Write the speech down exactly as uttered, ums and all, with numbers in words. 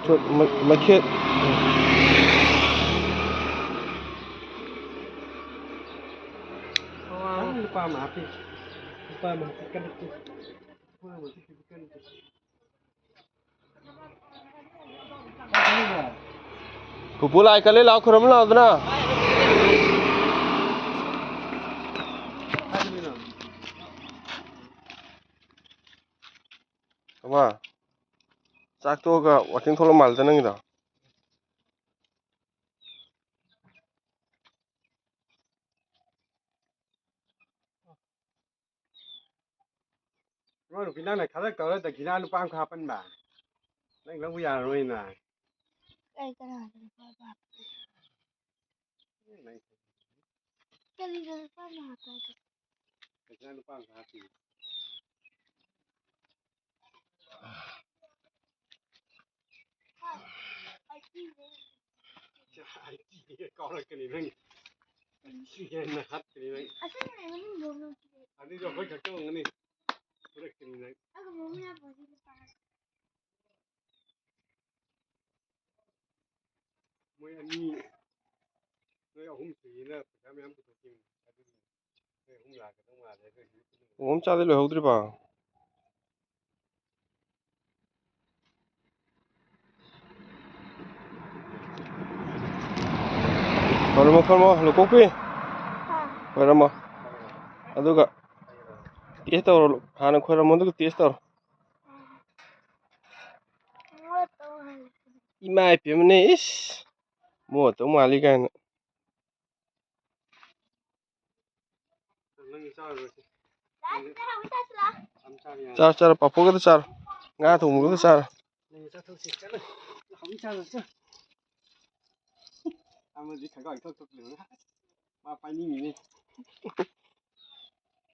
ꯆꯣꯠ-, ꯃ-, ꯃꯩꯈꯦꯠ꯫ ꯂꯨꯄꯥ ꯑꯃ ꯍꯥꯞꯄꯤ꯫ ꯂꯨꯄꯥ ꯑꯃ ꯍꯥꯞꯄꯤ꯫ ꯀꯟꯅ ꯆꯤꯛ-, ꯂꯨꯄꯥ ꯑꯃ ꯍꯥꯞꯄꯤ꯫ ꯀꯟꯅ ꯆꯤꯛ-꯫ ꯄꯨꯄꯨ ꯂꯥꯏ ꯀꯜꯂꯦ, ꯂꯥꯎ ꯈꯨꯔꯨꯝ ꯂꯥꯎꯗꯅ꯫ ꯑꯃ, ꯆꯥꯛ ꯇꯣꯛꯑꯒ ꯋꯥꯀꯤꯡ ꯊꯣꯛꯂꯛ ꯃꯥꯜꯂꯦꯗ ꯅꯪꯒꯤꯗꯣ꯫ ꯏꯃꯧ ꯅꯨꯄꯤ, ꯅꯪꯅ ꯈꯔ ꯇꯧꯔ ꯗꯈꯤꯅꯥ ꯂꯨꯄꯥ ꯑꯃꯈꯛ ꯍꯥꯞꯄꯟꯕ꯫ ꯅꯪ ꯂꯧꯕ ꯌꯥꯔꯔꯣꯏꯅ꯫ ꯑꯩ ꯀꯅꯥꯗ ꯂꯨꯄꯥ ꯑꯃ ꯍꯥꯞꯄꯤ? ꯅꯪ ꯀꯔꯤꯗ ꯂꯨꯄꯥ ꯑꯃ ꯍꯥꯞꯄꯛꯑꯒꯦ? ꯗꯈꯤꯅꯥ ꯂꯨꯄꯥ ꯑꯃꯈꯛ ꯍꯥꯞꯄꯤ꯫ ꯀꯥꯎꯔꯛꯀꯅꯤ ꯅꯪ꯫ ꯁꯤ ꯍꯦꯟꯅ ꯍꯥꯠꯀꯅꯤ ꯅꯪ꯫ ꯑꯁꯦꯡꯕꯅꯦ, ꯃꯅꯨꯡꯗ ꯂꯣꯏ ꯂꯣꯏ꯫ ꯑꯗꯨꯏꯁꯨ ꯑꯩꯈꯣꯏ ꯈꯛꯇ ꯑꯣꯏꯔꯝꯒꯅꯤ꯫ ꯐꯨꯔꯛꯀꯅꯤ ꯅꯪ꯫ ꯑꯗꯨꯒ ꯃꯃꯤꯡ ꯌꯥꯝ ꯄꯥꯏꯕꯤ ꯅꯨꯄꯥ꯫ ꯃꯣꯏ ꯑꯅꯤ, ꯅꯣꯏ ꯑꯍꯨꯝ ꯁꯨꯏꯅ ꯄꯩꯁꯥ ꯃꯌꯥꯝ ꯄꯨꯊꯣꯛꯈꯤꯕꯅꯤ꯫ ꯑꯗꯨꯒꯤ ꯅꯣꯏ ꯑꯍꯨꯝ ꯂꯥꯛꯀꯗꯧ ꯃꯥꯜꯂꯦ꯫ ꯑꯗꯨ ꯑꯣꯏꯁꯨ ꯀꯤꯍꯣꯝ ꯆꯥꯗꯤ ꯂꯣꯏꯍꯧꯗ꯭ꯔꯤꯕꯣ? ꯈꯣꯏꯔꯝꯃꯣ, ꯈꯣꯏꯔꯝꯃꯣ, ꯂꯨꯀꯣꯛꯄꯤ꯫ ꯈꯣꯏꯔꯝꯃꯣ꯫ ꯑꯗꯨꯒ taste ꯇꯧꯔꯣ꯫ ꯍꯥꯟꯅ ꯈꯣꯏꯔꯝꯃꯣ, ꯑꯗꯨꯒ taste ꯇꯧꯔꯣ꯫ ꯏꯃꯥ ꯏꯄꯦꯝꯃꯅꯦ, ꯏꯁ! ꯃꯣꯠꯇꯧ ꯃꯥꯜꯂꯤ ꯀꯥꯏꯅ꯫ ꯅꯪꯒꯤ ꯆꯥꯔꯔꯣꯏ꯫ ꯆꯥꯔꯣ, ꯆꯥꯔꯣ, ꯄꯥꯐꯣꯔꯒꯗ ꯆꯥꯔꯣ꯫ ꯉꯥ ꯊꯣꯡꯕꯒꯗ ꯆꯥꯔꯣ꯫ ꯅꯪꯒꯤ ꯆꯥꯊꯣꯛꯁꯤ, ꯆꯠꯂꯣ꯫ ꯍꯧꯖꯤꯛ ꯆꯥꯔꯣ, ꯆꯠꯂꯣ꯫ ꯑꯃꯗꯤ ꯈꯪꯒꯥꯎ ꯏꯊꯣꯛ ꯊꯣꯛꯇ꯭ꯔꯤꯕ꯫ ꯃꯥ ꯄꯥꯏꯅꯤꯡꯉꯤꯅꯦ꯫